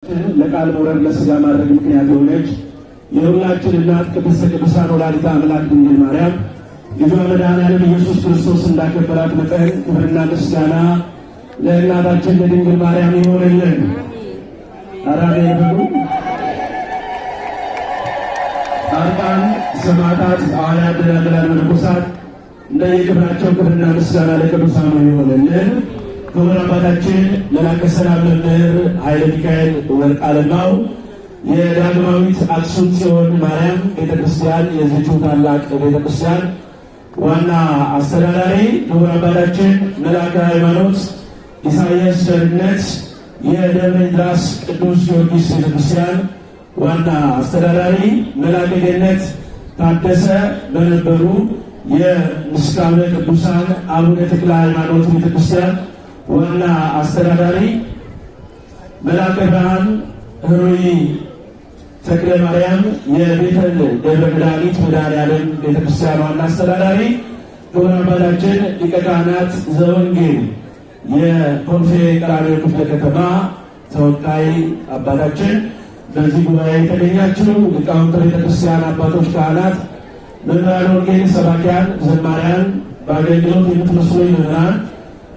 ለቃል መውረድ ለስጋ ማድረግ ምክንያት የሆነች የሁላችን እናት ቅድስተ ቅዱሳን ወላዲተ አምላክ ድንግል ማርያም ልጇ መድኃኔዓለም ኢየሱስ ክርስቶስ እንዳከበራት መጠን ክብርና ምስጋና ለእናታችን ለድንግል ማርያም ይሆንልን። ኧረ አሜን በሉ። ጻድቃን፣ ሰማዕታት፣ ሐዋርያት፣ ደናግላን፣ መነኮሳት እንደየክብራቸው ክብርና ምስጋና ለቅዱሳኑ ይሆንልን። ክቡር አባታችን መላከ ሰላም መምህር ኃይለ ሚካኤል ወርቅአለማው የዳግማዊት አክሱም ጽዮን ማርያም ቤተክርስቲያን የዚቹ ታላቅ ቤተክርስቲያን ዋና አስተዳዳሪ፣ ክቡር አባታችን መላከ ሃይማኖት ኢሳያስ ቸርነት የደብረ ይድራስ ቅዱስ ጊዮርጊስ ቤተክርስቲያን ዋና አስተዳዳሪ፣ መላከ ገነት ታደሰ በነበሩ የምስካበ ቅዱሳን አቡነ ተክለ ሃይማኖት ቤተክርስቲያን ዋና አስተዳዳሪ፣ መላከ ብርሃን ህሩይ ተክለ ማርያም የቤተል ደብረ መድኃኒት መድኃኔዓለም ቤተክርስቲያን ዋና አስተዳዳሪ፣ ክቡር አባታችን ሊቀ ካህናት ዘወንጌል የኮልፌ ቀራኒዮ ክፍለ ከተማ ተወካይ አባታችን፣ በዚህ ጉባኤ የተገኛችሁ ሊቃውንተ ቤተክርስቲያን አባቶች፣ ካህናት፣ መምህራን ወንጌል፣ ሰባኪያን፣ ዘማሪያን፣ በአገልግሎት የምትመስሉ መምህራን፣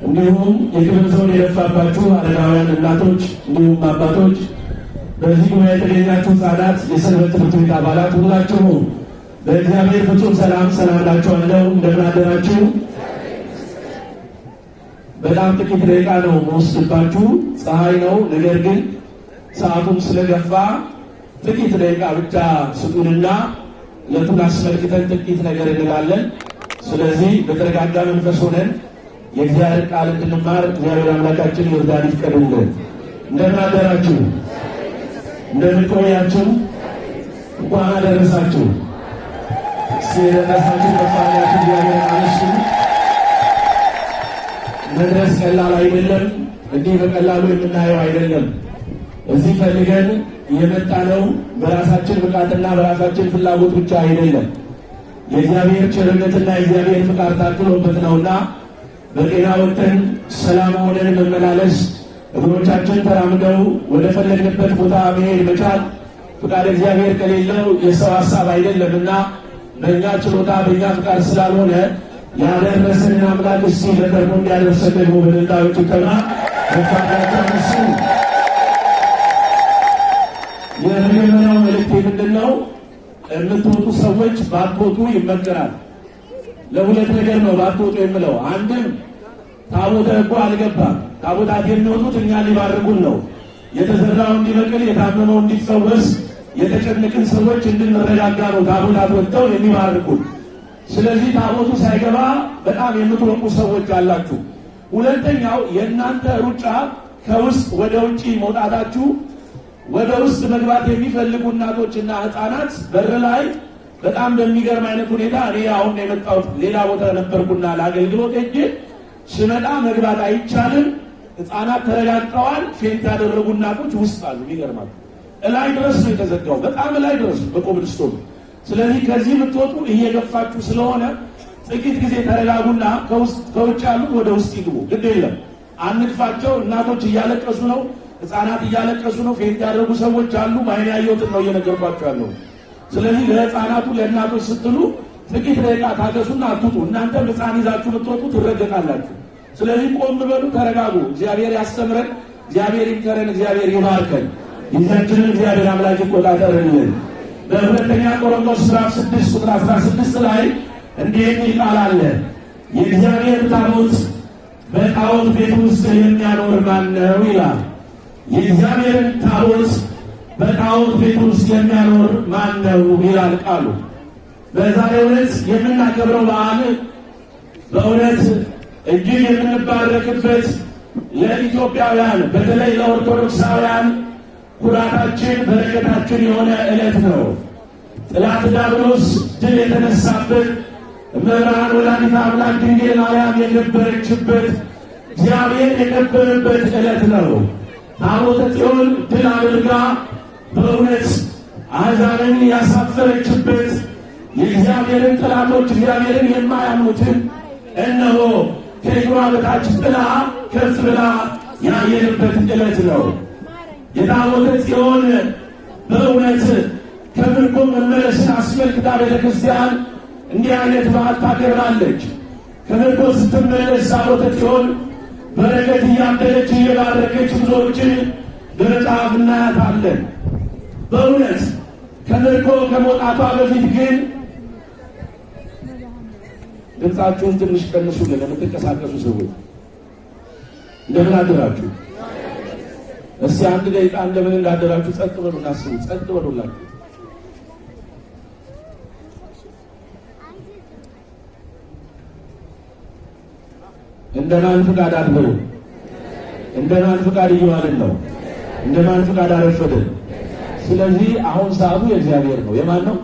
እንዲሁም የክብር ዘውድ የደፋባችሁ አረጋውያን እናቶች እንዲሁም አባቶች፣ በዚህ ጉባኤ የተገኛችሁ ሕፃናት፣ የሰንበት ትምህርት ቤት አባላት ሁላችሁ በእግዚአብሔር ፍጹም ሰላም ሰላም እላችኋለሁ። እንደምን አደራችሁ? በጣም ጥቂት ደቂቃ ነው መወስድባችሁ፣ ፀሐይ ነው። ነገር ግን ሰዓቱም ስለገፋ ጥቂት ደቂቃ ብቻ ስጡንና ዕለቱን አስመልክተን ጥቂት ነገር እንላለን። ስለዚህ በተረጋጋ መንፈስ ሆነን የእግዚአብሔር ቃል እንድንማር እግዚአብሔር አምላካችን ይርዳን ይፍቀድልን። እንደምን አደራችሁ? እንደምን ቆያችሁ? እንኳን አደረሳችሁ። እስኪ የደረሳችሁ በፋላችሁ እግዚአብሔር አመስግኑ። መድረስ ቀላል አይደለም። እንዲህ በቀላሉ የምናየው አይደለም። እዚህ ፈልገን የመጣነው በራሳችን ብቃትና በራሳችን ፍላጎት ብቻ አይደለም። የእግዚአብሔር ቸርነትና የእግዚአብሔር ፍቃድ ታክሎበት ነውና በጤና ወጥተን ሰላም ሆነን መመላለስ፣ እግሮቻችን ተራምደው ወደ ፈለግንበት ቦታ መሄድ መቻል ፍቃድ እግዚአብሔር ከሌለው የሰው ሀሳብ አይደለምና በእኛ ችሎታ በእኛ ፍቃድ ስላልሆነ ያደረሰንን አምላክ እስቲ ለቀርቦ እንዲያደርሰን ደግሞ በደልታዊ ጭብጨባ መፋታቸው እሱ። የመጀመሪያው መልእክቴ ምንድን ነው? የምትወጡ ሰዎች ባትወጡ ይመከራል። ለሁለት ነገር ነው ባትወጡ የምለው። አንድም ታቦተ ሕጉ አልገባም። ታቦታት የሚወጡት እኛን ሊባርኩን ነው። የተዘራው እንዲበቅል፣ የታመመው እንዲፈወስ፣ የተጨነቅን ሰዎች እንድንረጋጋ ነው ታቦታት ወጥተው የሚባርኩን። ስለዚህ ታቦቱ ሳይገባ በጣም የምትወቁ ሰዎች አላችሁ። ሁለተኛው የእናንተ ሩጫ ከውስጥ ወደ ውጪ መውጣታችሁ ወደ ውስጥ መግባት የሚፈልጉ እናቶችና ሕፃናት በር ላይ በጣም በሚገርም አይነት ሁኔታ፣ እኔ አሁን የመጣሁት ሌላ ቦታ ነበርኩና ለአገልግሎት ሄጄ ስመጣ መግባት አይቻልም። ሕፃናት ተረጋግጠዋል። faint ያደረጉ እናቶች ውስጥ አሉ። ይገርማል። እላይ ድረስ ነው የተዘጋው፣ በጣም እላይ ድረስ በኮብልስቶን። ስለዚህ ከዚህ የምትወጡ እየገፋችሁ ስለሆነ ጥቂት ጊዜ ተረጋጉና ከውጭ ያሉት ወደ ውስጥ ይግቡ። ግድ የለም አንግፋቸው። እናቶች እያለቀሱ ነው። ሕፃናት እያለቀሱ ነው። faint ያደረጉ ሰዎች አሉ። በዓይኔ ያየሁትን ነው እየነገርኳቸው ያለው። ስለዚህ ለሕፃናቱ ለእናቶች ስትሉ ጥቂት ደቂቃ ታገሱና አትውጡ። እናንተም ሕፃን ይዛችሁ ብትወጡ ትረገጣላችሁ። ስለዚህ ቆም በሉ፣ ተረጋጉ። እግዚአብሔር ያስተምረን፣ እግዚአብሔር ይምከረን፣ እግዚአብሔር ይባርከን። ጊዜያችንን እግዚአብሔር አምላክ ይቆጣጠርልን። በሁለተኛ ቆሮንቶስ ምዕራፍ 6 ቁጥር 16 ላይ እንዲህ የሚል ቃል አለ። የእግዚአብሔር ታቦት በጣዖት ቤት ውስጥ የሚያኖር ማን ነው ይላል። የእግዚአብሔርን ታቦት በጣዖት ቤት ውስጥ የሚያኖር ማን ነው ይላል ቃሉ። በዛሬው ዕለት የምናከብረው በዓል በእውነት እጅግ የምንባረክበት፣ ለኢትዮጵያውያን በተለይ ለኦርቶዶክሳውያን ኩራታችን በረከታችን የሆነ ዕለት ነው። ጠላት ዲያብሎስ ድል የተነሳበት፣ እመብርሃን ወላዲተ አምላክ ድንግል ማርያም የከበረችበት፣ እግዚአብሔር የከበረበት ዕለት ነው። ታቦተ ጽዮን ድል አድርጋ በእውነት አሕዛብን ያሳፈረችበት፣ የእግዚአብሔርን ጠላቶች እግዚአብሔርን የማያምኑትን እነሆ ከእግሯ በታች ጥላ ከፍ ብላ ያየንበት ዕለት ነው። የታቦተ ጽዮን በእውነት ከምርኮ መመለስን አስመልክታ ቤተክርስቲያን እንዲህ አይነት በዓል ታከብራለች። ከምርኮ ስትመለስ ታቦተ ጽዮን በረከት እያደለች እየባረከች ብዙዎችን በመጽሐፍ እናያታለን። በእውነት ከምርኮ ከመውጣቷ በፊት ግን ድምፃችሁን ትንሽ ቀንሱልን፣ የምትንቀሳቀሱ ሰዎች። እንደምን አደራችሁ? እስቲ አንድ ደቂቃ እንደምን እንዳደራችሁ ጸጥ በሉ፣ እናስቡ። ጸጥ በሉላችሁ። እንደማን ፍቃድ አትበሉ። እንደማን ፍቃድ እየዋልን ነው? እንደማን ፍቃድ አረፈድን? ስለዚህ አሁን ሰዓቱ የእግዚአብሔር ነው። የማን ነው?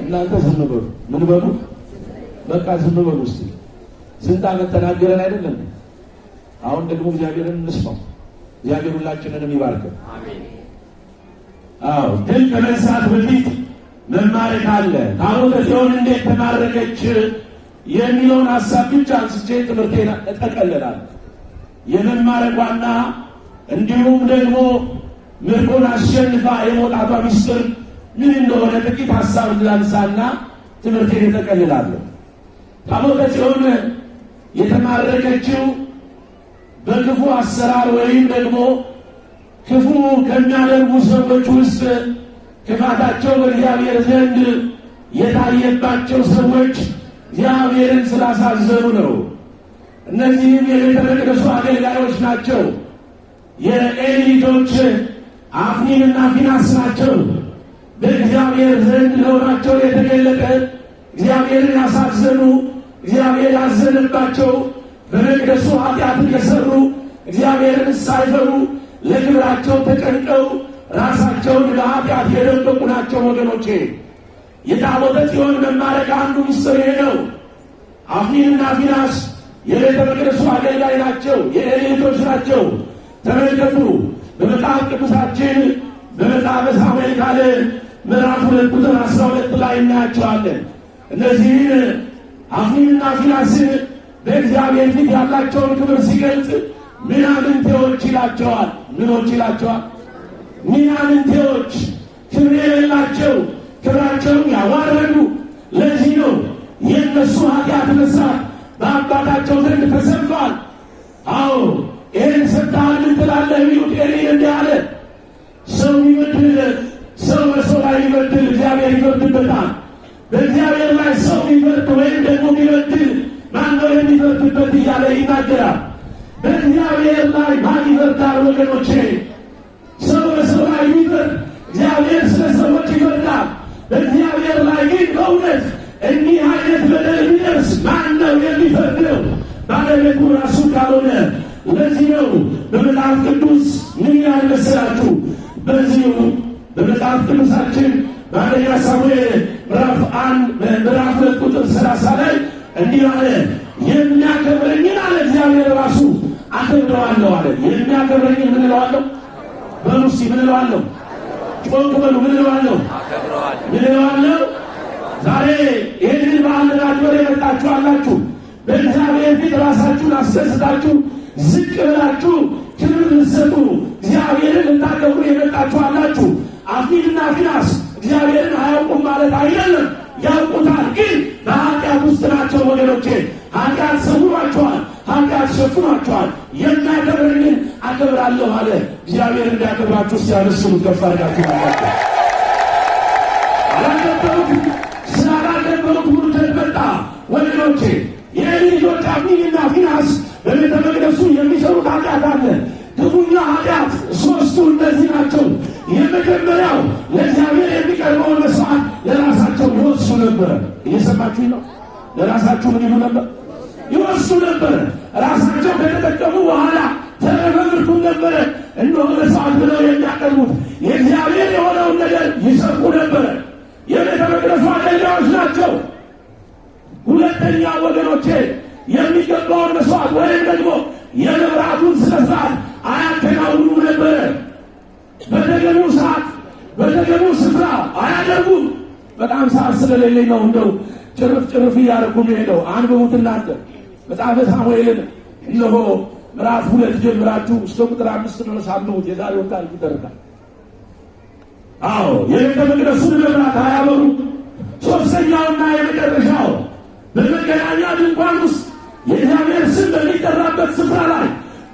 እናንተ ዝም በሉ። ምን በሉ? በቃ ዝም በሉ። እስቲ ስንት ዓመት ተናገረን አይደለም? አሁን ደግሞ እግዚአብሔርን እንስማው። እግዚአብሔር ሁላችንንም ይባርከን። አዎ፣ ድል ከመንሳት በፊት መማረክ አለ። ታቦተ ጽዮን እንዴት ተማረከች የሚለውን ሀሳብ ብቻ አንስቼ ትምህርቴን እጠቀልላለሁ። የመማረኳና እንዲሁም ደግሞ ምርኮን አሸንፋ የመውጣቷ ምስጢር ምን እንደሆነ ጥቂት ሀሳብ ላንሳና ትምህርቴን እጠቀልላለሁ። ታቦተ ጽዮን የተማረከችው በክፉ አሰራር ወይም ደግሞ ክፉ ከሚያደርጉ ሰዎች ውስጥ ክፋታቸው በእግዚአብሔር ዘንድ የታየባቸው ሰዎች እግዚአብሔርን ስላሳዘኑ ነው። እነዚህም የቤተ መቅደሱ አገልጋዮች ናቸው። የኤሊ ልጆች አፍኒንና ፊናስ ናቸው። በእግዚአብሔር ዘንድ ነውራቸው የተገለጠ እግዚአብሔርን ያሳዘኑ፣ እግዚአብሔር ያዘነባቸው፣ በመቅደሱ ኃጢአትን የሰሩ፣ እግዚአብሔርን ሳይፈሩ ለክብራቸው ተጨንቀው ራሳቸውን ለኃጢአት የደበቁ ናቸው። ወገኖቼ፣ የታቦተ ጽዮን መማረክ አንዱ ምስጢር ይሄ ነው። አፍኒንና ፊናስ የቤተ መቅደሱ አገልጋይ ናቸው። የኤሊ ልጆች ናቸው። ተመልከቱ፣ በመጽሐፍ ቅዱሳችን በመጽሐፈ ሳሙኤል ካልዕ ምዕራፍ 2 ቁጥር 12 ላይ እናያቸዋለን። እነዚህን አፍኒንና ፊናስን በእግዚአብሔር ፊት ያላቸውን ክብር ሲገልጽ ምናምንቴዎች ይላቸዋል። ምኖች ይላቸዋል? ምናምንቴዎች፣ ክብር የሌላቸው፣ ክብራቸውን ያዋረዱ። ለዚህ ነው የእነሱ ኃጢአት መስራት በአባታቸው ዘንድ ተሰምቷል። አዎ፣ ይህን ሰጥተሃል ምን ትላለህ ቢሉት ኤሊ እንዲህ አለ፣ ሰው ቢበድል፣ ሰው በሰው ላይ ቢበድል እግዚአብሔር ይፈርድበታል። በእግዚአብሔር ላይ ሰው ቢፈርድ ወይም ደግሞ ቢበድል ማን ነው የሚፈርድበት እያለ ይናገራል። በእግዚአብሔር ላይ ማን ይፈርዳል? ወገኖቼ፣ ሰው በሰው ላይ ቢፈርድ እግዚአብሔር ስለ ሰዎች ይፈርዳል። በእግዚአብሔር ላይ ግን በእውነት እንዲህ አይነት በደል ቢደርስ ማን ነው የሚፈርደው? ባለቤቱ ራሱ ካልሆነ። ለዚህ ነው በመጽሐፍ ቅዱስ ምን ያህል መሰላችሁ? በዚሁ በመጽሐፍ ቅዱሳችን በአንደኛ ሳሙኤል ምዕራፍ 1 ምዕራፍ 2 ቁጥር 30 ላይ እንዲህ አለ፣ የሚያከብረኝን አለ እግዚአብሔር ራሱ አከብረዋለሁ አለ። የሚያከብረኝን ምን እለዋለሁ? በሉ እስኪ ምን እለዋለሁ? ጮክ በሉ፣ ምን እለዋለሁ? ምን እለዋለሁ? ዛሬ ይህንን በዓል ለማክበር የመጣችሁ አላችሁ። በእግዚአብሔር ፊት ራሳችሁን አስደስታችሁ ዝቅ ብላችሁ ክብር ልትሰጡ እግዚአብሔርን ልታከብሩ የመጣችሁ አላችሁ። አፍኒንና ፊናስ እግዚአብሔርን አያውቁም ማለት አይደለም፣ ያውቁታል፣ ግን በኃጢአት ውስጥ ናቸው። ወገኖቼ፣ ኃጢአት ሰውሯቸዋል፣ ኃጢአት ሸፍኗቸዋል። የሚያከብረኝን አከብራለሁ አለ። እግዚአብሔር እንዲያከብራችሁ ሲያመስሉት ከፍ አድርጋችሁ አላቸው። አላከበሩት፣ ስላላከበሩት ውርደት መጣ። ወገኖቼ፣ የኤሊ ልጆች አፍኒንና ፊናስ በቤተ መቅደሱ የሚሰሩት ኃጢአት አለ። ክፉኛ ኃጢአት ሶስቱ እነዚህ ናቸው። የመጀመሪያው ለእግዚአብሔር የሚቀርበውን መስዋዕት ለራሳቸው ይወስዱ ነበረ። እየሰማችሁኝ ነው? ለራሳቸው ምን ይሉ ነበር? ይወስዱ ነበረ። ራሳቸው ከተጠቀሙ በኋላ ተረፈ ምርቱን ነበረ እንደሆነ መስዋዕት ብለው የሚያቀርቡት። የእግዚአብሔር የሆነውን ነገር ይሰርቁ ነበረ። የቤተ መቅደሱ አገልጋዮች ናቸው። ሁለተኛ ወገኖቼ፣ የሚገባውን መስዋዕት ወይም ደግሞ የመብራቱን ስነ ስርዓት አያከናውኑ ነበረ። በተገቢው ሰዓት በተገቢው ስፍራ አያደርጉም። በጣም ሰዓት ስለሌለኝ ነው እንደው ጭርፍ ጭርፍ እያደረጉ የሄደው። አንብቡት እናንተ መጽሐፈ ሳሙኤልን። እነሆ ምዕራፍ 2 ጀምራችሁ እስከ ቁጥር 5 ድረስ አንብቡት። የዛሬውን ታሪክ ይተርካል። አዎ የቤተ መቅደሱን መብራት አያበሩ። ሶስተኛውና የመጨረሻው በመገናኛ ድንኳን ውስጥ የእግዚአብሔር ስም በሚጠራበት ስፍራ ላይ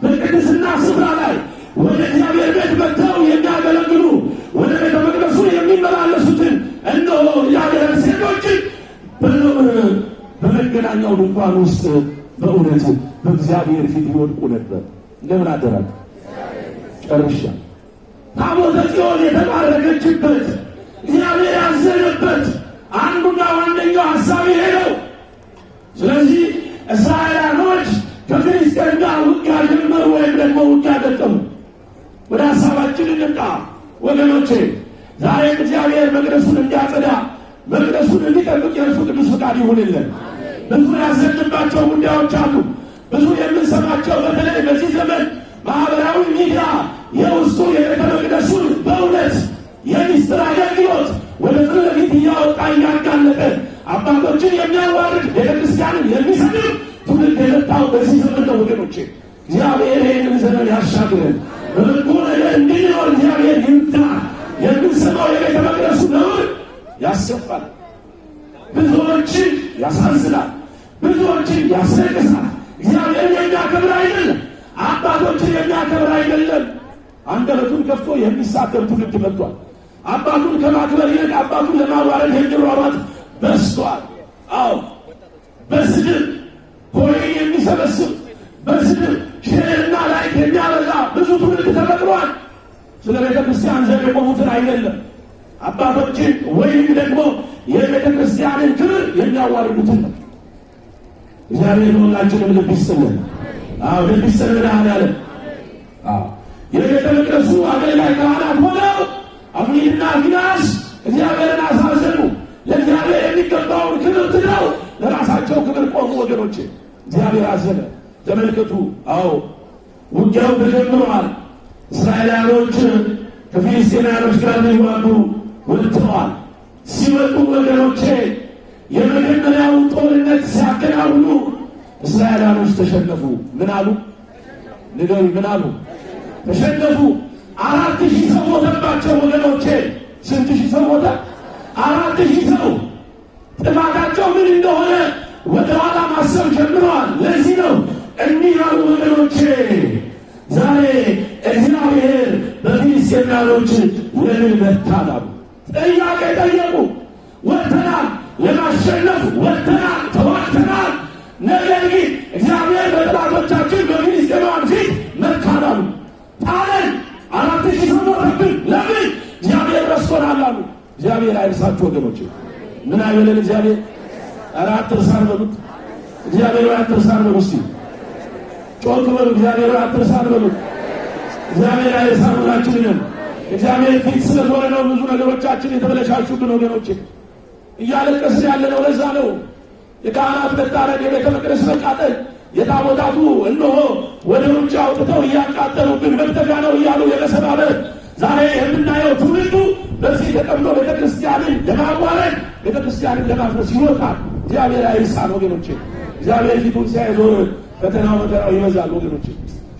በቅድስና ስፍራ ላይ ወደ እግዚአብሔር ቤት መጥተው የሚያገለግሉ ወደ ቤተ መቅደሱ የሚመላለሱትን እነሆ እግዚአብሔር ሴቶችን በመገናኛው ድንኳን ውስጥ በእውነት በእግዚአብሔር ፊት ይወድቁ ነበር። እንደምን አደራችሁ? ጨርሻ። ታቦተ ጽዮን የተባረከችበት እግዚአብሔር ያዘነበት አንዱና ዋነኛው ሐሳብ ይሄ ነው። ስለዚህ እስራኤላኖች ከፍልስጤም ጋር ውጊያ ጀመሩ ወይም ደግሞ ውጊያ ገጠሙ። ወደ ሐሳባችን እንምጣ ወገኖቼ። ዛሬም እግዚአብሔር መቅደሱን እንዲያጸዳ መቅደሱን እንዲጠብቅ የእርሱ ቅዱስ ፈቃድ ይሁንልን። ብዙ ያዘንባቸው ጉዳዮች አሉ። ብዙ የምንሰማቸው በተለይ በዚህ ዘመን ማህበራዊ ሚዲያ የውስጡ የቤተ መቅደሱን በእውነት የሚስጥር አገልግሎት ወደ ፊት ለፊት እያወጣ እያጋለጠ አባቶችን የሚያዋርድ ቤተክርስቲያንን የሚሰድብ ትውልድ የመጣው በዚህ ዘመን ነው ወገኖቼ። እግዚአብሔር ይህንን ዘመን ያሻግረን፣ በበጎ ነገር እንድንኖር እግዚአብሔር ይርዳ። የምንሰማው የቤተ መቅደሱ ነውር ያሰፋል፣ ብዙዎችን ያሳዝናል፣ ብዙዎችን ያስለቅሳል። እግዚአብሔርን የሚያከብር አይደለም፣ አባቶችን የሚያከብር አይደለም። አንደበቱን ከፍቶ የሚሳደብ ትውልድ መጥቷል። አባቱን ከማክበር ይልቅ አባቱን ለማዋረድ የሚሯሯጥ በዝቷል። አዎ በስድብ coin የሚሰበስብ በስድብ share ና like የሚያበዛ ብዙ ትውልድ ተፈጥሯል። ስለ ቤተ ክርስቲያን ዘብ የቆሙትን አይደለም፣ አባቶችን ወይም ደግሞ የቤተ ክርስቲያንን ክብር የሚያዋርዱትን ነው። እግዚአብሔር ሁላችንም ልብ ይስጥልን። አዎ ልብ ይስጥልን መድኃኔዓለም። አዎ የቤተ መቅደሱ አገልጋይ ካህናት ሆነው አፍኒንና ፊንሐስ እግዚአብሔርን አሳዘኑ። ለእግዚአብሔር የሚገባውን ክብር ትተው ለራሳቸው ክብር ቆሙ። ወገኖቼ እግዚአብሔር አዘነ። ተመልከቱ። አዎ ውጊያው ተጀምሯል። እስራኤላኖች ከፊልስጤናኖች ጋር ሊዋጉ ወጥተዋል። ሲወጡ ወገኖቼ የመጀመሪያውን ጦርነት ሲያከናውኑ እስራኤላኖች ተሸነፉ። ምን አሉ? ንገሩ። ምን አሉ? ተሸነፉ። 4000 ሰው ሞተባቸው ወገኖቼ። ስንት ሺህ ሰው ሞተ? 4000 ሰው። ጥፋታቸው ምን እንደሆነ ወደ ኋላ ማሰብ ጀምረዋል። ለዚህ ነው እንዲህ ያሉ ወገኖቼ፣ ዛሬ እግዚአብሔር በፊልስጤናኖች ለምን መታን አሉ። ጥያቄ ጠየቁ። ወጥተናል፣ ለማሸነፍ ወጥተናል፣ ተዋግተናል። ነገር ግን እግዚአብሔር በጠላቶቻችን በፊልስጤማውያን ፊት መታን አሉ። ጣለን። 4000 ሰው ሞተብን። ለምን? እግዚአብሔር ረስቶናል አሉ። እግዚአብሔር አይርሳችሁ ወገኖቼ። ምን አይበለን እግዚአብሔር? ኧረ አትርሳን በሉት። እግዚአብሔር አትርሳን በሉት። እስኪ ጮክ በሉ። እግዚአብሔር አትርሳን በሉት። እግዚአብሔር አይርሳን ሁላችንንም። እግዚአብሔር ፊት ስለዞረ ነው ብዙ ነገሮቻችን የተበለሻሹብን ወገኖቼ። እያለቀስን ያለነው ለዛ ነው። የካህናት መታረድ፣ የቤተ መቅደስ መቃጠል፣ የታቦታቱ እነሆ ወደ ውጭ አውጥተው እያቃጠሉብን መክተፊያ ነው እያሉ የመሰባበር ዛሬ የምናየው ትውልዱ በዚህ ተጠምዶ ቤተክርስቲያንን ለማዋረድ ቤተክርስቲያንን ለማፍረስ ይወጣል። እግዚአብሔር አይርሳን ወገኖቼ። እግዚአብሔር ፊቱን ሲያዞር ፈተናው መከራው ይበዛል ወገኖቼ።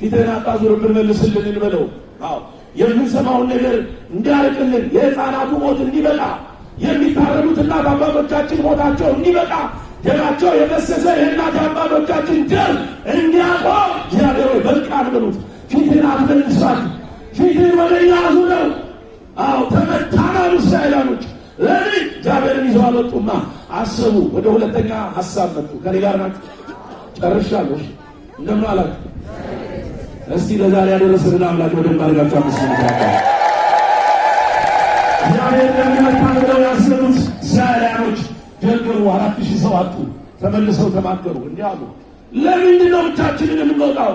ፊትህን አታዙርብን መልስልን እንበለው። አዎ የምንሰማውን ነገር እንዲያርቅልን፣ የሕፃናቱ ሞት እንዲበቃ፣ የሚታረዱት እናት አባቶቻችን ሞታቸው እንዲበቃ፣ ደማቸው የፈሰሰ የእናት አባቶቻችን ደም እንዲያቆም እግዚአብሔር ሆይ በቃን በሉት። ፊትህን አትመልሳት፣ ፊትህን ወደ እኛ አዙረው። አዎ ተመታን አሉ እስራኤላኖች። ለምን እግዚአብሔርን ይዘው አልወጡማ? አሰቡ። ወደ ሁለተኛ ሀሳብ መጡ። ከኔ ጋር ናችሁ? ጨርሻለሁ። እንደምን አላችሁ? እስቲ ለዛሬ ያደረሰንን አምላክ በደንብ አድርጋችሁ አመስግኑ። እግዚአብሔር ለምን መታን ብለው ያሰቡት እስራኤላኖች ደገሙ። 4000 ሰው አጡ። ተመልሰው ተማከሩ። እንዲህ አሉ፣ ለምንድን ነው ብቻችንን የምንወጣው?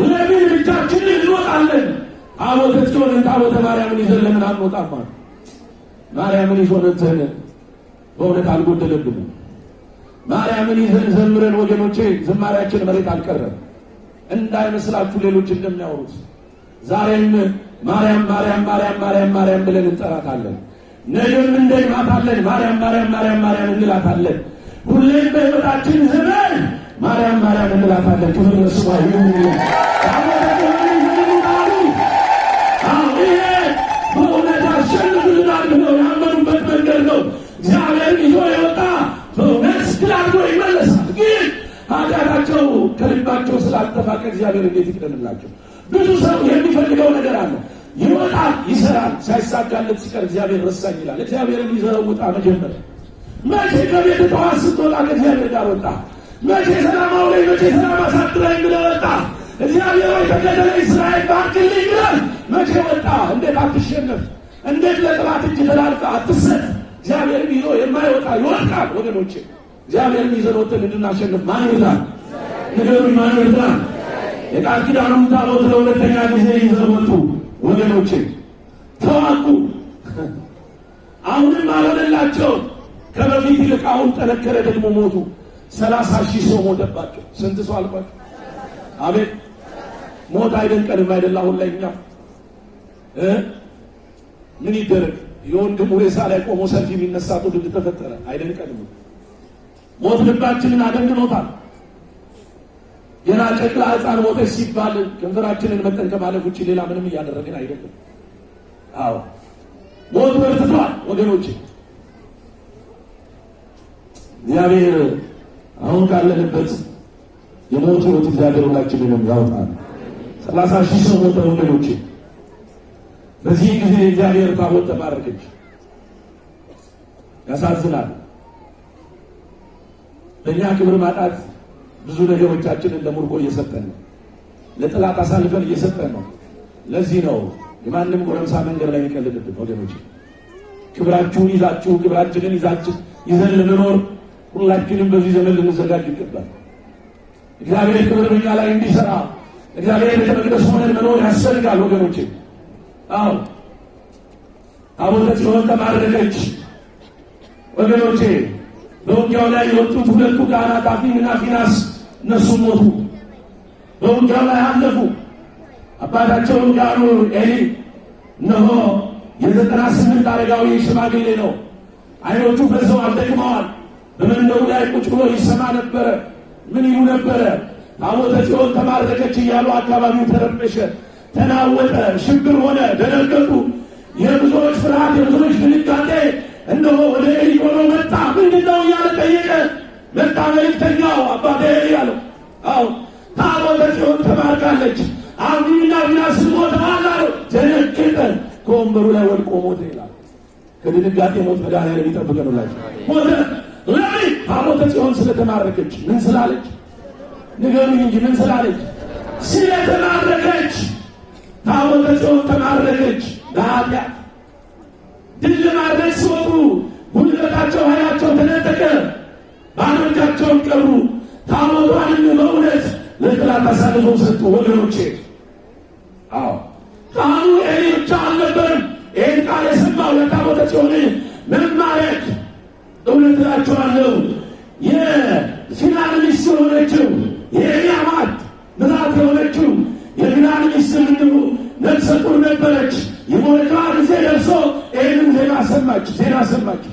ለምን ብቻችንን እንወጣለን? ታቦተ ጽዮንን ታቦተ ማርያምን ይዘን ለምን አንወጣም? አሉ። ማርያምን ይዞ መጥተን በእውነት አልጎደለብንም። ማርያምን ይዘን ዘምረን ወገኖቼ፣ ዝማሬያችን መሬት አልቀረም። እንዳይመስላችሁ ሌሎች እንደሚያወሩት ዛሬም ማርያም ማርያም ማርያም ማርያም ማርያም ብለን እንጠራታለን። ነገም እንደግማታለን። ማርያም ማርያም ማርያም ማርያም እንላታለን። ሁሌም በሕይወታችን ዘመን ማርያም ማርያም እንላታለን። ክብር ለስሟ ይሁን። ታቦተ ጽዮንን ይዘን እንውጣ አሉ። አዎ ይሄ በእውነት ያሸንፍልናል ብለው ያመኑበት መንገድ ነው። እግዚአብሔርን ይዞ የወጣ በእውነት ድል አድርጎ ይመለሳል። ግን ኃጢአታቸው ከልባቸው ስላልተፋቀ እግዚአብሔር እንዴት ይቅደምላቸው? ብዙ ሰው የሚፈልገው ነገር አለ። ይወጣል፣ ይሰራል፣ ሳይሳካለት ሲቀር እግዚአብሔር ረሳኝ ይላል። እግዚአብሔርን ይዘው ውጣ። መጀመሪያ መቼ ከቤት ጠዋት ስትወጣ ከእግዚአብሔር ጋር ወጣ? መቼ ሰላም አውለኝ፣ መቼ ሰላም አሳድረኝ ብለህ ወጣ? እግዚአብሔር ሆይ ተከተለኝ፣ እስራኤል ባርክልኝ ብለህ መቼ ወጣ? እንዴት አትሸነፍ? እንዴት ለጠላት እጅ ተላልፈህ አትሰጥ? እግዚአብሔርን ይዞ የማይወጣ ይወድቃል። ወገኖቼ እግዚአብሔርን ይዘን ወጥተን እንድናሸንፍ ማን ይርዳል? ንገሩኝ፣ ማን ይርዳል? የቃል ኪዳኑን ታቦት ለሁለተኛ ጊዜ ይዘው ወጡ። ወገኖቼ ተዋጉ። አሁንም አልሆነላቸውም። ከበፊት ይልቅ አሁን ጠነከረ፣ ደግሞ ሞቱ። 30,000 ሰው ሞተባቸው። ስንት ሰው አልኳቸው? አቤት ሞት አይደንቀንም አይደል? አሁን ላይ እኛ ምን ይደረግ? የወንድሙ ሬሳ ላይ ቆሞ ሰልፍ የሚነሳ ትውልድ ተፈጠረ። አይደንቀንም። ሞት ልባችንን አደንድኖታል። ገና ጨቅላ ሕፃን ሞተች ሲባል ከንፈራችንን መጠን ከማለፍ ውጭ ሌላ ምንም እያደረግን አይደለም። አዎ ሞት በርትቷል ወገኖቼ። እግዚአብሔር አሁን ካለንበት የሞት ሕይወት እግዚአብሔር ሁላችንንም ያውጣል። 30,000 ሰው ሞተ ወገኖቼ። በዚህ ጊዜ እግዚአብሔር ታቦት ተባረከች። ያሳዝናል። በእኛ ክብር ማጣት ብዙ ነገሮቻችንን ለምርኮ እየሰጠን ነው። ለጠላት አሳልፈን እየሰጠን ነው። ለዚህ ነው የማንም ጎረምሳ መንገድ ላይ የሚቀልድብን ወገኖች። ክብራችሁን ይዛችሁ ክብራችንን ይዛችሁ ይዘን ልንኖር ሁላችንም በዚህ ዘመን ልንዘጋጅ ይገባል። እግዚአብሔር ክብር በእኛ ላይ እንዲሰራ እግዚአብሔር ቤተ መቅደስ ሆነን መኖር ያስፈልጋል ወገኖቼ። አዎ ታቦተ ጽዮን ተማረከች ወገኖቼ። በውጊያው ላይ የወጡት ሁለቱ ካህናት አፍኒንና ፊንሐስ እነሱ ሞቱ። በውጊያው ላይ አለፉ። አባታቸውን ካህኑ ኤሊ እነሆ የ98 አረጋዊ ሽማግሌ ነው። ዓይኖቹ ፈዘዋል፣ ደክመዋል። በመንደሩ ላይ ቁጭ ብሎ ይሰማ ነበረ። ምን ይሉ ነበረ? ታቦተ ጽዮን ተማረከች እያሉ አካባቢው ተረበሸ፣ ተናወጠ፣ ሽብር ሆነ፣ ደነገጡ። የብዙዎች ፍርሃት፣ የብዙዎች ድንጋጤ እነሆ ወደ ኤሊ ሆኖ መጣ። ምንድን ነው እያለ ጠየቀ። መጣ መልእክተኛው። አባቴ ኤሊ አለው፣ አዎ ታቦተ ጽዮን ተማርካለች፣ አፍኒንና ፊንሐስ ሞተዋል አለው። ደነገጠ፣ ከወንበሩ ላይ ወድቆ ሞተ ይላል። ከድንጋጤ ሞት መድኃኒዓለም ይጠብቀን። ሁላችን ሞተ። ለምን? ታቦተ ጽዮን ስለተማረከች። ምን ስላለች? ንገሩኝ እንጂ ምን ስላለች? ስለተማረከች። ታቦተ ጽዮን ተማረከች በኃጢአት። ድል ለማድረግ ሲወጡ ጉልበታቸው፣ ኃይላቸው ተነጠቀ፣ ባዶ እጃቸውን ቀሩ። ታቦቷንም በእውነት ለጠላት አሳልፈው ሰጡ። ወገኖቼ አዎ ካህኑ ኤሊ ብቻ አልነበርም ይህን ቃል የሰማው ለታቦተ ጽዮን መማረክ። እውነት እላችኋለሁ የፊንሐስ ሚስት የሆነችው የኤሊ አማት ምራት የሆነችው የፊንሐስ ሚስት እንዲሁ ነፍሰ ጡር ነበረች። የመውለዷ ጊዜ ደርሶ ይህንን ዜና ሰማች ዜና ሰማች።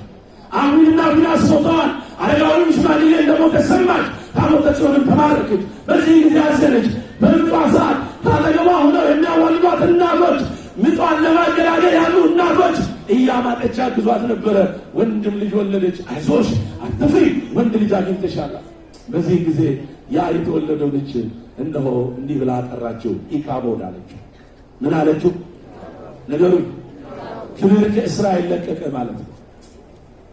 አፍኒንና ፊንሐስ ሞተዋል። አረጋዊም ሽማግሌ እንደሞተ ሰማች። ታቦተ ጽዮንም ተማረከች። በዚህ ጊዜ አዘነች። በምጧ ሰዓት ከአጠገቧ ሆነው የሚያዋልዷት እናቶች፣ ምጧን ለማገላገል ያሉ እናቶች እያማጠች ያግዟት ነበረ። ወንድም ልጅ ወለደች። አይዞሽ አትፍሪ፣ ወንድ ልጅ አግኝተሻል። በዚህ ጊዜ ያ የተወለደው ልጅ እነሆ እንዲህ ብላ ጠራችው፣ ኢካቦድ አለችው። ምን አለችው? ነገሩ ክብር ከእስራኤል ለቀቀ ማለት ነው።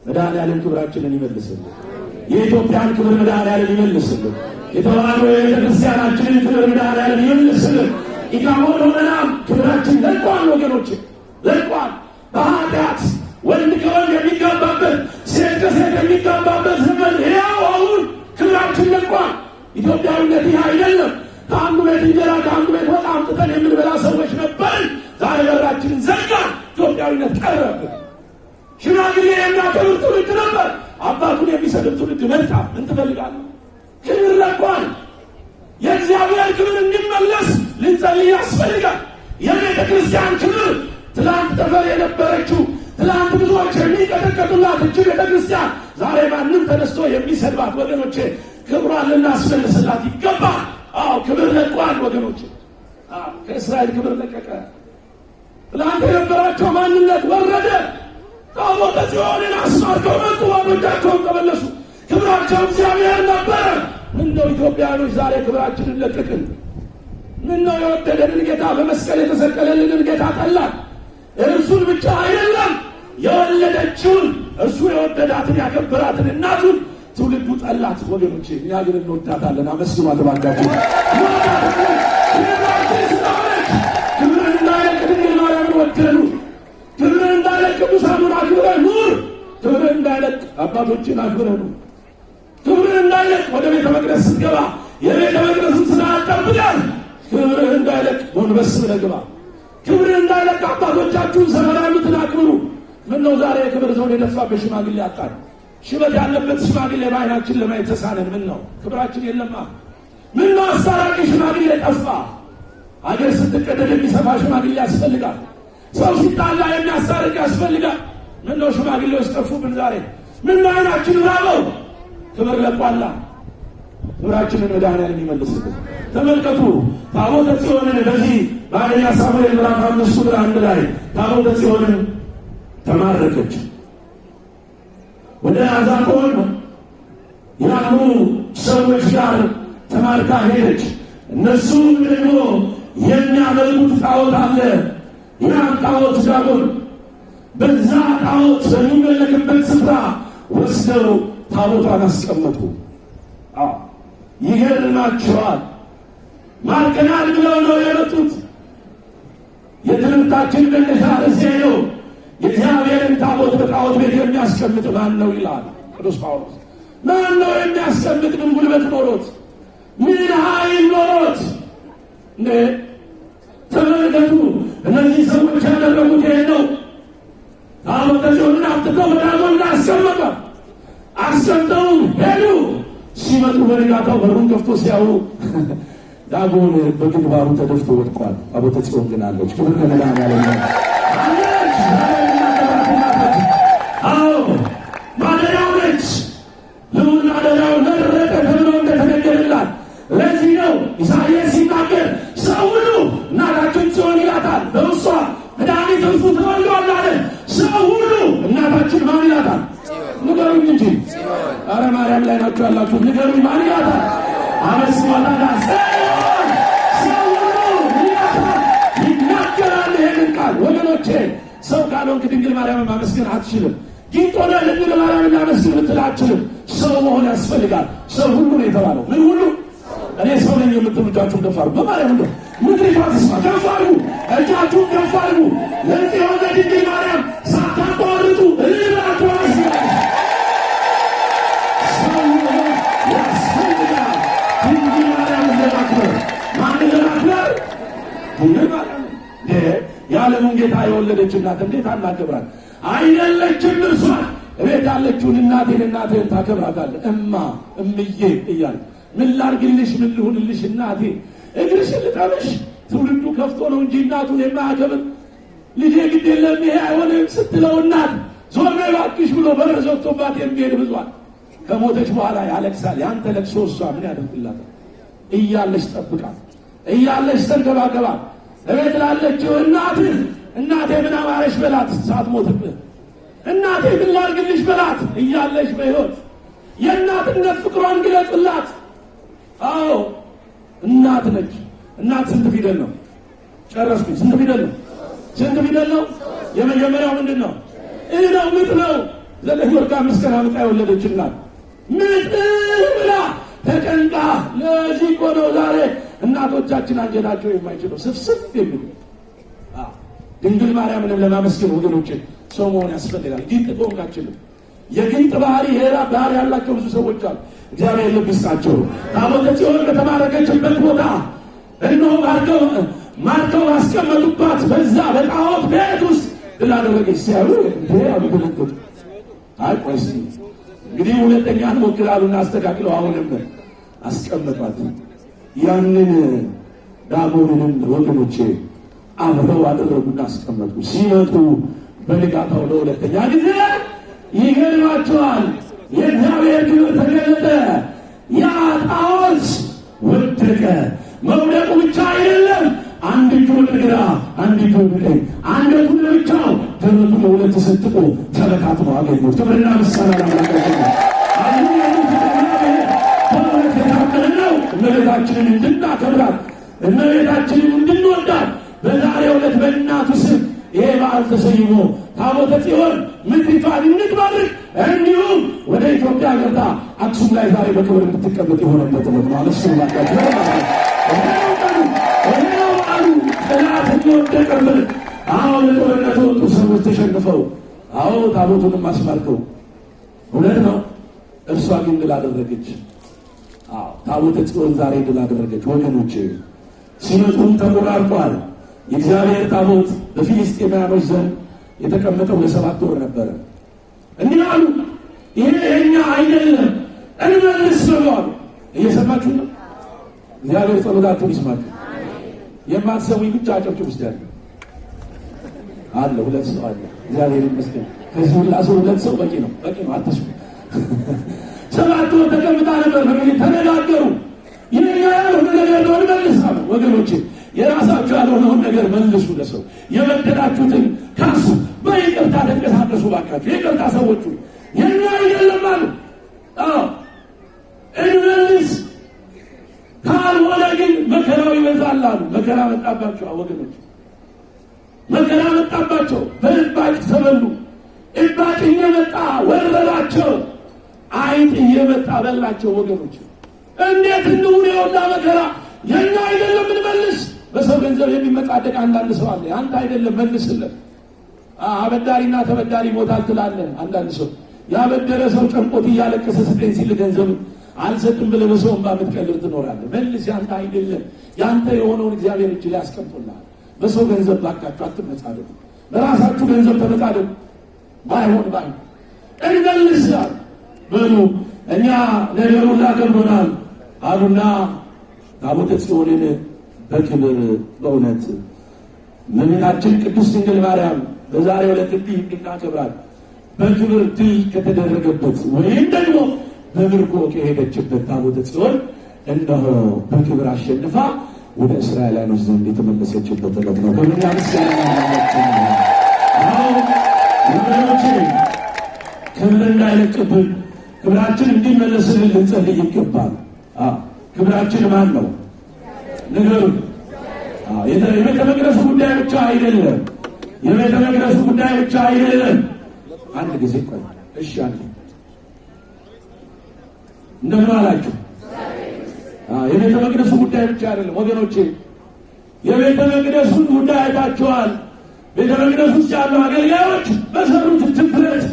መድኃኒዓለም ክብራችንን ይመልስልን። የኢትዮጵያን ክብር መድኃኒዓለም ይመልስልን። የተዋሕዶ የቤተክርስቲያናችንን ክብር መድኃኒዓለም ይመልስልን። ኢካቦድ ሆነናል። ክብራችን ለቋል ወገኖች፣ ለቋል። በኃጢአት ወንድ ከወንድ የሚጋባበት፣ ሴት ከሴት የሚጋባበት ዘመን ያው አሁን ክብራችን ለቋል። ኢትዮጵያዊነት ይህ አይደለም። ከአንዱ ቤት እንጀራ ከአንዱ ቤት ወጥ አምጥተን የምንበላ ሰዎች ነበርን። ዛሬ በራችንን ዘጋን። ኢትዮጵያዊነት ቀረብን። ሽማግሌ የሚያከብር ትውልድ ነበር። አባቱን የሚሰድብ ትውልድ መጣ። ምን ትፈልጋለህ? ክብር ለቋል። የእግዚአብሔር ክብር እንዲመለስ ልንጸልይ ያስፈልጋል። የቤተ ክርስቲያን ክብር ትላንት ጠፈር የነበረችው፣ ትላንት ብዙዎች የሚንቀጠቀጡላት እጅ ቤተ ክርስቲያን ዛሬ ማንም ተነስቶ የሚሰድባት ወገኖቼ፣ ክብሯን ልናስመልስላት ይገባል። አዎ ክብር ለቋል ወገኖች፣ ከእስራኤል ክብር ለቀቀ። ትላንት የነበራቸው ማንነት ወረደ። ታቦተ ጽዮንን አስማርከው መጡ፣ ባዶ እጃቸውን ተመለሱ። ክብራቸው እግዚአብሔር ነበረ። ምነው ኢትዮጵያውያኖች ዛሬ ክብራችንን ለቀቅን? ምነው የወደደንን ጌታ በመስቀል የተሰቀለልንን ጌታ ጠላን? እርሱን ብቻ አይደለም የወለደችውን እርሱ የወደዳትን ያከበራትን እናቱን ትውልዱ ጠላት። ወገኖቼ እኛ ግን እንወዳታለን። አመስግኗት እባካችሁ። እንወዳታለን ክብራችን ስለሆነች። ክብርን እንዳይለቅ ድንግል ማርያምን ወደዱ። ክብርን እንዳይለቅ ቅዱሳኑን አክብረህ ኑር። ክብርን እንዳይለቅ አባቶችን አክብረህ ኑር። ክብርን እንዳይለቅ ወደ ቤተ መቅደስ ስትገባ የቤተ መቅደስን ስርዓት ጠብቀህ ክብርህ እንዳይለቅ ጎንበስ ብለህ ግባ። ክብርህ እንዳይለቅ አባቶቻችሁን ሰፈር ያሉትን አክብሩ። ምነው ዛሬ የክብር ዘውድ የደፋበት ሽማግሌ አጣን? ሽበት ያለበት ሽማግሌ በዓይናችን ለማየት ተሳነን። ምን ነው ክብራችን የለማ? ምን ነው አስታራቂ ሽማግሌ ጠፋ? አገር ስትቀደድ የሚሰፋ ሽማግሌ ያስፈልጋል። ሰው ሲጣላ የሚያስታርቅ ያስፈልጋል። ምን ነው ሽማግሌዎች ጠፉብን ዛሬ? ምን ነው ዓይናችን ራበው? ክብር ለቋላ። ክብራችንን መድኃኔዓለም ይመልስልን። ተመልከቱ ታቦተ ጽዮንን በዚህ በአንደኛ ሳሙኤል ምዕራፍ 5 ቁጥር 1 ላይ ታቦተ ጽዮንን ተማረከች። ወደ አዛቆን ያሉ ሰዎች ጋር ተማርካ ሄደች። እነሱም ደግሞ የሚያመልኩት ጣዖት አለ። ያም ጣዖት ዳጎን፣ በዛ ጣዖት በሚመለክበት ስፍራ ወስደው ታቦቷን አስቀመጡ። ይገርማቸዋል። ማርከናል ብለው ነው የመጡት። የትምህርታችን መነሻ እዚህ ነው። የእግዚአብሔርን ታቦት በጣዖት ቤት የሚያስቀምጥ ማን ነው ይላል ቅዱስ ጳውሎስ። ማን ነው የሚያስቀምጥ? ምን ጉልበት ኖሮት፣ ምን ኃይል ኖሮት? እንዴ ተመልከቱ፣ እነዚህ ሰዎች ያደረጉት ይሄን ነው። ታቦተ ጽዮንን አምጥተው በዳጎን አስቀመጧት። አስቀምጠው ሄዱ። ሲመጡ በንጋታው በሩን ከፍቶ ሲያዩ ዳጎን በግንባሩ ተደፍቶ ወድቋል። ታቦተ ጽዮን ግን አለች። ክብር ለመድኃኔዓለም አለች። አዎ ማደሪያው ነች። ልዑል ማደሪያው መረጠ ተብሎ እንደተነገረላት ለዚህ ነው ኢሳይያስ ሲናገር ሰው ሁሉ እናታችን ጽዮን ይላታል፣ በውስጧ መድኃኒት እርሱ ተወልዷል አለ። ሰው ሁሉ እናታችን ማን ይላታል? ንገሩኝ እንጂ። አረ ማርያም ላይ ናችሁ ያላችሁ ንገሩኝ፣ ማን ይላታል? አመስግኗታል። ጽዮን ሰው ሁሉ ይላታል፣ ይናገራል ይሄንን ቃል። ወገኖቼ ሰው ካልሆንክ ድንግል ማርያምን ማመስገን አትችልም። ጊንጥ ሆነህ ድንግል ማርያምን ላመስግን ብትል አትችልም። ሰው መሆን ያስፈልጋል። ሰው ሁሉ ነው የተባለው። ምን ሁሉ? እኔ ሰው ነኝ የምትሉ እጃችሁን ከፍ አድርጉ። በማርያም እንደው ምድሪቷ ትስማ። ከፍ አድርጉ፣ እጃችሁን ከፍ አድርጉ። ለጽዮን ለድንግል ማርያም ሳታቋርጡ እልል ብላችሁ አመስግኑ። ሰው መሆን ያስፈልጋል። ድንግል ማርያምን ለማክበር። ማንን ለማክበር? ድንግል ማርያምን። የዓለሙን ጌታ የወለደች እናት እንዴት አናከብራት? አይደለችም እርሷ እቤት ያለችውን እናቴን እናቴን ታከብራታለህ። እማ እምዬ እያለ ምን ላርግልሽ፣ ምን ልሁንልሽ እናቴ፣ እግርሽን ልጠብሽ። ትውልዱ ከፍቶ ነው እንጂ እናቱን የማያከብር። ልጄ ግድ የለም ይሄ አይሆንም ስትለው እናት ዞር በይ እባክሽ ብሎ በር ዘግቶባት የሚሄድ ብዙዋል። ከሞተች በኋላ ያለቅሳል። ያንተ ለቅሶ እሷ ምን ያደርግላታል? እያለች ጠብቃት፣ እያለች ተንከባከባት። እቤት ላለችው እናትህ እናቴ ምን አማረሽ በላት ሳትሞትብህ። እናቴ ምን ላድርግልሽ በላት እያለች በሕይወት። የእናትነት ፍቅሯን ግለጽላት። አዎ እናት ነች። እናት ስንት ፊደል ነው? ጨረስኩኝ። ስንት ፊደል ነው? ስንት ፊደል ነው? የመጀመሪያው ምንድን ነው? እህ ነው፣ ምጥ ነው። 9 ወር ከ5 ቀን አምጣ የወለደች እናት ምጥ ብላ ተጨንቃ። ለዚህ እኮ ነው ዛሬ እናቶቻችን አንጀታቸው የማይችለው ስፍስፍ የሚሉ። ድንግል ማርያምንም ለማመስገን ወገኖቼ ሰው መሆን ያስፈልጋል። ጊንጥ ከሆንክ አትችልም። የጊንጥ ባህሪ የራ ባህሪ ያላቸው ብዙ ሰዎች አሉ። እግዚአብሔር ልብ ይስጣቸው። ታቦተ ጽዮን በተማረከችበት ቦታ እነሆ ማርከው አስቀመጡባት። በዛ በጣዖት ቤት ውስጥ ድል አደረገች። ሲያዩ እንዴ አሉ፣ ደነገጡ። አይ ቆይ እስኪ እንግዲህ ሁለተኛ እንሞክር አሉና አስተካክለው አሁንም አስቀመጧት። ያንን ዳጎንንም ወገኖቼ አብረው አደረጉና አስቀመጡ። ሲመጡ በንጋታው ለሁለተኛ ጊዜ ይገርማቸዋል። የእግዚአብሔር ክብር ተገለጠ። ያ ጣዖት ወደቀ። መውደቁ ብቻ አይደለም፣ አንድ እጁ ወደ ግራ፣ አንድ እጁ ወደ ቀኝ፣ አንገቱን ለብቻው፣ ደረቱ ለሁለት ተሰንጥቆ ተበታትኖ አገኙት። ክብርና ምስጋና ለአምላካችን። በእውነት የታመነ ነው። እመቤታችንን እንድናከብራት፣ እመቤታችንን እንድንወዳት በዛሬው ዕለት በእናቱ ስም ይሄ በዓል ተሰይሞ ታቦተ ጽዮን ምድሪቷን እንድትባርክ እንዲሁም ወደ ኢትዮጵያ ገብታ አክሱም ላይ ዛሬ በክብር እንድትቀመጥ የሆነበት ዕለት ነው። አመስግኑ ባካችሁ። ይሄ በዓሉ ጠላት የወደቀበት። አዎ፣ ለጦርነት ወጡ ሰዎች ተሸንፈው፣ አዎ፣ ታቦቱንም አስማርከው፣ እውነት ነው። እርሷ ግን ድል አደረገች። አዎ፣ ታቦተ ጽዮን ዛሬ ድል አደረገች። ወገኖች፣ ሲመጡም ተቆራርጧል። የእግዚአብሔር ታቦት በፊልስጤማውያኖች ዘንድ የተቀመጠው ለ7 ወር ነበረ። እንዲህ አሉ፣ ይሄ የኛ አይደለም፣ እንመልስ ብለዋል። እየሰማችሁ ነው። እግዚአብሔር ጸሎታችሁን ይስማችሁ። የማትሰሙኝ ብቻ አጨብጭቡ። ውስጥ ያለ አለ፣ ሁለት ሰው አለ። እግዚአብሔር ይመስገን። ከዚህ ሁላ ሰው ሁለት ሰው በቂ ነው፣ በቂ ነው። አትስሙ። 7 ወር ተቀምጣ ነበር። በጊዜ ተነጋገሩ። የኛ ያልሆነ ነገር ነው፣ እንመልስ አሉ። ወገኖቼ፣ የራሳችሁ ያልሆነውን ነገር መልሱ። ለሰው የበደላችሁትን ካሱ። በይቅርታ ተንቀሳቀሱ ባካችሁ። ይቅርታ ሰዎቹ የኛ አይደለም አሉ። አዎ፣ እንመልስ፣ ካልሆነ ግን መከራው ይበዛል አሉ። መከራ መጣባቸው ወገኖች፣ መከራ መጣባቸው። በእባጭ ተበሉ። እባጭ እየመጣ ወረራቸው። አይጥ እየመጣ በላቸው። ወገኖች፣ እንዴት እንሁን? የወላ መከራ የኛ አይደለም፣ እንመልስ። በሰው ገንዘብ የሚመጻደቅ አንዳንድ ሰው አለ። አንተ አይደለም፣ መልስለት። አበዳሪና ተበዳሪ ይሞታል ትላለህ። አንዳንድ ሰው ያበደረ ሰው ጨንቆት እያለቀሰ ስጠኝ ሲል ገንዘብ አልሰጥም ብለህ በሰው እንባ የምትቀልብ ትኖራለህ። መልስ፣ ያንተ አይደለም። ያንተ የሆነውን እግዚአብሔር እጅ ላይ አስቀምጦልሃል። በሰው ገንዘብ ባካችሁ አትመጻደቁ። በራሳችሁ ገንዘብ ተመጻደቁ። ባይሆን ባይሆን እንመልስ በሉ፣ እኛ ነገሩ ላከብዶናል አሉና ታቦተ ጽዮንን በክብር፣ በእውነት እመቤታችን ቅድስት ድንግል ማርያም በዛሬው ዕለት እንዲህ እንድናከብራት በክብር ድል ከተደረገበት ወይም ደግሞ በምርኮ ከሄደችበት ታቦተ ጽዮን እነሆ በክብር አሸንፋ ወደ እስራኤላውያኖች ዘንድ የተመለሰችበት ዕለት ነው። ክብርና ምስጋና ለአምላካችን። አዎ ወገኖቼ፣ ክብር እንዳይለቅብን፣ ክብራችን እንዲመለስልን ልንጸልይ ይገባል። ክብራችን ማን ነው? ንገሩ። የቤተ መቅደሱ ጉዳይ ብቻ አይደለም። የቤተ መቅደሱ ጉዳይ ብቻ አይደለም። አንድ ጊዜ ቆይ። እሺ፣ አንድ እንደምን አላችሁ? የቤተ መቅደሱ ጉዳይ ብቻ አይደለም ወገኖቼ። የቤተ መቅደሱን ጉዳይ አይታችኋል። ቤተ መቅደሱ ውስጥ ያሉ አገልጋዮች በሰሩት ትፍረት፣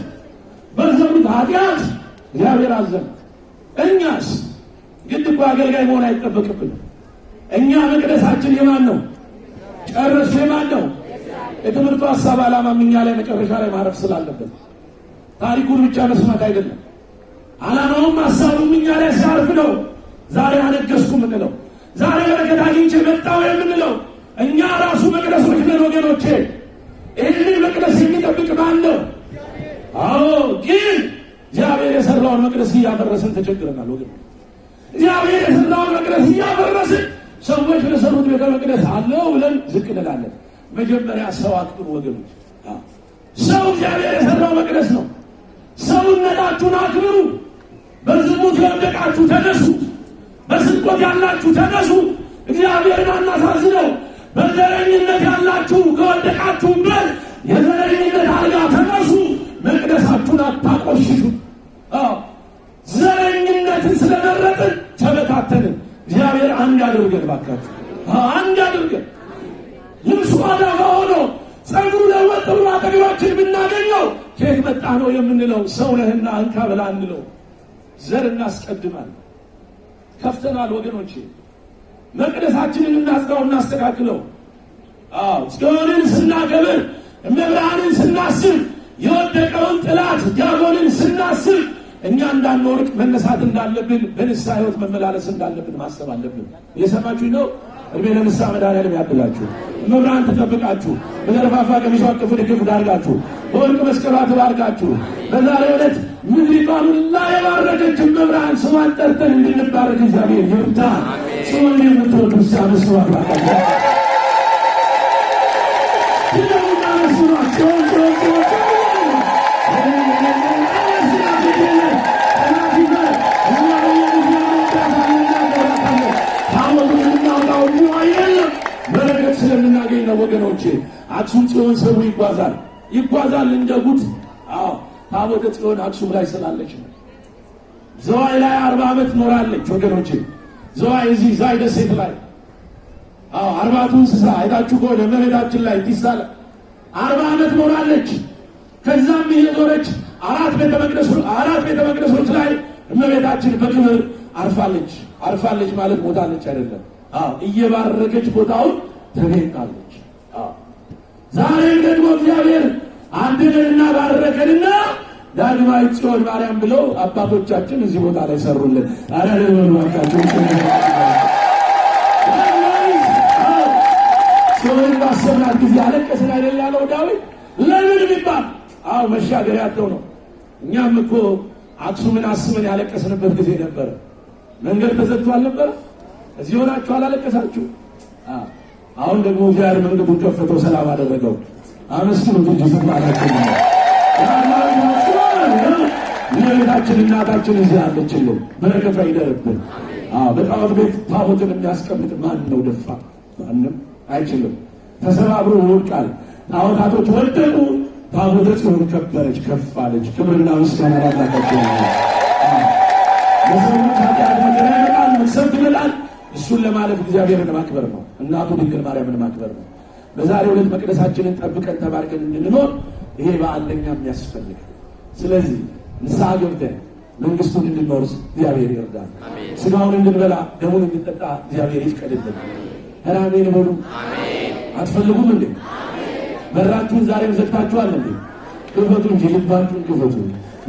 በሰሩት ኃጢአት እግዚአብሔር አዘነ። እኛስ ግድ እኮ አገልጋይ መሆን አይጠበቅብንም። እኛ መቅደሳችን የማን ነው? ጨርሶ የማን ነው? የትምህርቱ ሀሳብ ዓላማም እኛ ላይ መጨረሻ ላይ ማረፍ ስላለበት ታሪኩን ብቻ መስማት አይደለም። ዓላማውም ሀሳቡም እኛ ላይ ሲያርፍ ነው። ዛሬ አነገስኩ የምንለው፣ ዛሬ በረከት አግኝቼ መጣሁ የምንለው፣ እኛ ራሱ መቅደሶች ነን ወገኖቼ። ይህንን መቅደስ የሚጠብቅ ማን ነው? አዎ፣ ግን እግዚአብሔር የሰራውን መቅደስ እያፈረስን ተቸግረናል ወገኖች። እግዚአብሔር የሰራውን መቅደስ እያፈረስን ሰዎች ለሰሩት ቤተ መቅደስ አለው ብለን ዝቅ እንላለን። መጀመሪያ ሰው አክብሩ ወገኖች። ሰው እግዚአብሔር የሰራው መቅደስ ነው። ሰውነታችሁን አክብሩ። በዝሙት የወደቃችሁ ተነሱ። በስርቆት ያላችሁ ተነሱ። እግዚአብሔርን አናሳዝነው። በዘረኝነት ያላችሁ ከወደቃችሁበት የዘረኝነት አልጋ ተነሱ። መቅደሳችሁን አታቆሽሹ። ዘረኝነትን ስለመረጥን ተበታተንን። እግዚአብሔር አንድ አድርገን ባካችሁ፣ አንድ አድርገን። ልብሱ አዳፋ ሆኖ ጸጉሩ ለወጥ ብሎ አጠገባችን ብናገኘው ከየት መጣ ነው የምንለው? ሰው ነህና እንካ ብላ እንለው። ዘር እናስቀድማለን። ከፍተናል ወገኖቼ። መቅደሳችንን እናጽዳው፣ እናስተካክለው። አዎ፣ ጽዮንን ስናከብር፣ እመብርሃንን ስናስብ፣ የወደቀውን ጠላት ዲያብሎስን ስናስብ እኛ እንዳንወርቅ መነሳት እንዳለብን፣ በንስሐ ሕይወት መመላለስ እንዳለብን ማሰብ አለብን። እየሰማችሁኝ ነው? እድሜ ለንስሐ መድኃኒዓለም ያድላችሁ። እመብርሃን ትጠብቃችሁ። በዘረፋፋ ቀሚሷ እቅፍ ድግፍ ታድርጋችሁ። በወርቅ መስቀሏ ትባርካችሁ። በዛሬው ዕለት ምድሪቷን ሁላ የባረከች እመብርሃን ስሟን ጠርተን እንድንባረክ እግዚአብሔር ይርዳን። ጽዮንን የምትወዱ አመስግኑ አምላካችንን። ድገሙና አመስግኗት። ጽዮን ጽዮን ጽዮን ጽዮን አመስግኗት። የለም ጠላት ይፈር። እኛ በየጊዜው እንወዳታለን፣ እናከብራታለን። ታቦቱን የምናወጣው እንዲሁ አይደለም፣ በረከት ስለምናገኝ ነው ወገኖቼ። አክሱም ጽዮን ሰው ይጓዛል ይጓዛል እንደ ጉድ። አዎ ታቦተ ጽዮን አክሱም ላይ ስላለች ነው። ዘዋይ ላይ 40 ዓመት ኖራለች ወገኖቼ። ዘዋይ እዚህ ዛይ ደሴት ላይ፣ አዎ አርባቱ እንስሳ አይታችሁ ከሆነ እመቤታችን ላይ ይሳለ 40 ዓመት ኖራለች። ከዛም እየዞረች አራት ቤተ መቅደሶች ላይ እመቤታችን በክብር አርፋለች። አርፋለች ማለት ሞታለች አይደለም። አዎ እየባረከች ቦታውን ተገኝታለች። አዎ ዛሬም ደግሞ እግዚአብሔር አንድንና ባረከንና ዳግማዊ ጽዮን ማርያም ብለው አባቶቻችን እዚህ ቦታ ላይ ሰሩልን። አረ ልበሉ እባካችሁ። ጽዮንን ባሰብናት ጊዜ አለቀስን አይደል ያለው ዳዊት። ለምን ቢባል አዎ መሻገሪያ ያለው ነው። እኛም እኮ አክሱምን አስበን ያለቀስንበት ጊዜ ነበረ። መንገድ ተዘግቶ አልነበረ? እዚህ ሆናችሁ አላለቀሳችሁ? አሁን ደግሞ እግዚአብሔር መንገዱን ከፈተው፣ ሰላም አደረገው። አመስግኑት እንጂ ዝም አላችሁ። እመቤታችን እናታችን እዚህ አለችልን፣ በረከቷ ይደርብን። በጣዖት ቤት ታቦትን የሚያስቀምጥ ማን ነው? ደፋ ማንም አይችልም። ተሰባብሮ ይወድቃል። ጣዖታቶች ወደቁ። ታቦተ ጽዮን ከበረች፣ ከፍ አለች። ክብርና ምስጋና ለአምላካችን ይሁን። ለሰዎች ኃጢአት መከራ ይመጣል፣ መቅሰፍት ይመጣል። እሱን ለማለፍ እግዚአብሔርን ማክበር ነው። እናቱ ድንግል ማርያምን ማክበር ነው። በዛሬው ዕለት መቅደሳችንን ጠብቀን ተባርከን እንድንኖር ይሄ በዓል ለእኛም ያስፈልጋል። ስለዚህ ንስሐ ገብተን መንግስቱን እንድንወርስ እግዚአብሔር ይርዳል። ስጋውን እንድንበላ ደሙን እንድንጠጣ እግዚአብሔር ይፍቀድልን። ኧረ አሜን በሉ። አትፈልጉም እንዴ? በራችሁን ዛሬም ዘግታችኋል እንዴ? ክፈቱ እንጂ ልባችሁን ክፈቱ።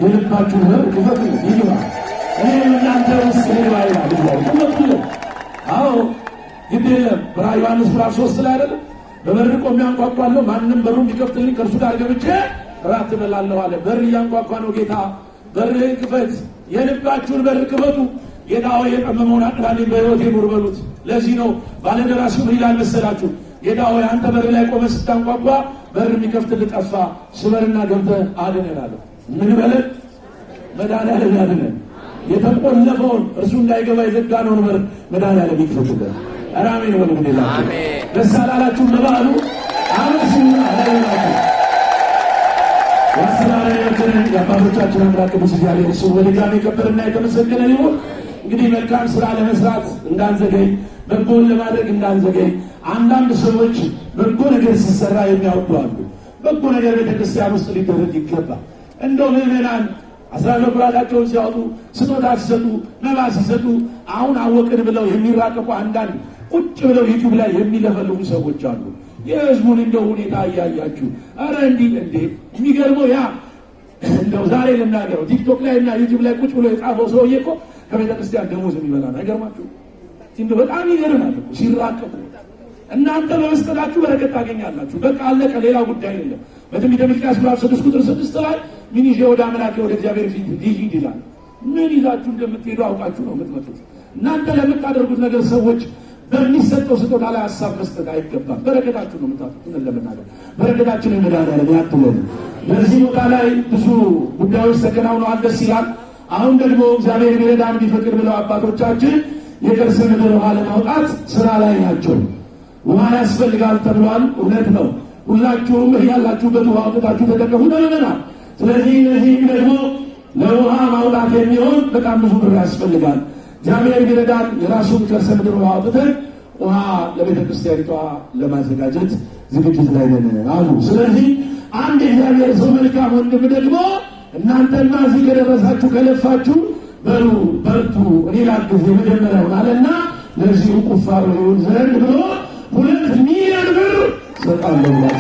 የልባችሁን በር ክፈቱ፣ ይግባ። እኔም እናንተ ውስጥ ልግባ ይላል እግዚአብሔር። ክፈቱለት። አዎ ግድ የለም። በራዕየ ዮሐንስ ምዕራፍ 3 ላይ አይደለም? በበር ቆሜ አንኳኳለሁ፣ ማንም በሩን ቢከፍትልኝ ከእርሱ ጋር ገብቼ እራት እበላለሁ አለ። በር እያንኳኳ ነው ጌታ። በርህን ክፈት፣ የልባችሁን በር ክፈቱ። ጌታ ሆይ የጠመመውን አቅናልኝ፣ በሕይወቴ ኑር በሉት። ለዚህ ነው ባለደራሲው ምን ይላል መሰላችሁ? ጌታ ሆይ አንተ በር ላይ ቆመህ ስታንኳኳ በር የሚከፍትልህ ጠፋ፣ ስበርና ገብተህ አድነን አለ። ምን በለን? መድኃኒዓለም ያድነን። የተቆለፈውን እርሱ እንዳይገባ የዘጋነውን በር መድኃኒዓለም ይክፈትልን። ኧረ አሜን በሉ። ግዴላችሁ ደስ አላላችሁም? በበዓሉ አመስግኑ። አላላችሁ ያስተማረን የመከረን የአባቶቻችን አምላክ ቅዱስ እግዚአብሔር እሱ በድጋሚ የከበረና የተመሰገነ ይሁን። እንግዲህ መልካም ስራ ለመስራት እንዳንዘገይ፣ በጎን ለማድረግ እንዳንዘገይ። አንዳንድ ሰዎች በጎ ነገር ሲሰራ የሚያውቁ አሉ። በጎ ነገር ቤተክርስቲያን ውስጥ ሊደረግ ይገባል። እንደው ምዕመናን አስራት በኩራታቸውን ሲያወጡ፣ ስጦታ ሲሰጡ፣ መባ ሲሰጡ አሁን አወቅን ብለው የሚራቀቁ አንዳንድ ቁጭ ብለው ዩቲዩብ ላይ የሚለፈልጉ ሰዎች አሉ። የህዝቡን እንደው ሁኔታ እያያችሁ አረ እንዲህ እንዴ! የሚገርመው ያ እንደው ዛሬ ልናገረው ቲክቶክ ላይ እና ዩቲዩብ ላይ ቁጭ ብሎ የጻፈው ሰውዬ እኮ ከቤተ ክርስቲያን ደሞዝ የሚበላ ነው። አይገርማችሁ? እንደው በጣም ይገርማል እኮ ሲራቀቁ። እናንተ በመስጠታችሁ በረከት ታገኛላችሁ። በቃ አለቀ። ሌላ ጉዳይ የለም። በትንቢተ ሚልክያስ ምዕራፍ 6 ቁጥር 6 ላይ ምን ይዤ ወደ አምላኬ ወደ እግዚአብሔር ፊት ልሂድ ይላል። ምን ይዛችሁ እንደምትሄዱ አውቃችሁ ነው የምትመጡት። እናንተ ለምታደርጉት ነገር ሰዎች በሚሰጠው ስጦታ ላይ ሀሳብ መስጠት አይገባም። በረከታችሁ ነው የምታጡት። ለመናገር በረከታችንን መድኃኒዓለም ያድለን። በዚህ ቦታ ላይ ብዙ ጉዳዮች ተከናውነዋል። ደስ ይላል። አሁን ደግሞ እግዚአብሔር ቢረዳን ቢፈቅድ ብለው አባቶቻችን የከርሰ ምድር ውሃ ለማውጣት ስራ ላይ ናቸው። ውሃ ያስፈልጋል ተብሏል። እውነት ነው። ሁላችሁም ያላችሁበት ውሃ አውጥታችሁ ተጠቀሙ ተብለናል። ስለዚህ ለዚህም ደግሞ ለውሃ ማውጣት የሚሆን በጣም ብዙ ብር ያስፈልጋል። እግዚአብሔር ቢረዳን የራሱን ከርሰ ምድር ውሃ አውጥተን ውሃ ለቤተ ክርስቲያኒቷ ለማዘጋጀት ዝግጅት ላይ ነን አሉ። ስለዚህ አንድ የእግዚአብሔር ሰው መልካም ወንድም ደግሞ እናንተማ እዚህ ከደረሳችሁ ከለፋችሁ በሉ በርቱ፣ እኔ ላግዝ የመጀመሪያውን አለና ለዚሁ ቁፋሮ ይሁን ዘንድ ብሎ 2 ሚሊዮን ብር ሰጣለሁ ብሏል።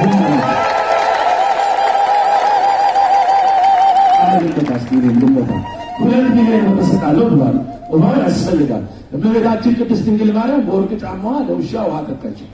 2 ሚሊዮን ብር እሰጣለሁ ብሏል። ውሃ ያስፈልጋል። እመቤታችን ቅድስት ድንግል ማርያም በወርቅ ጫማዋ ለውሻ ውሃ ጠጣች።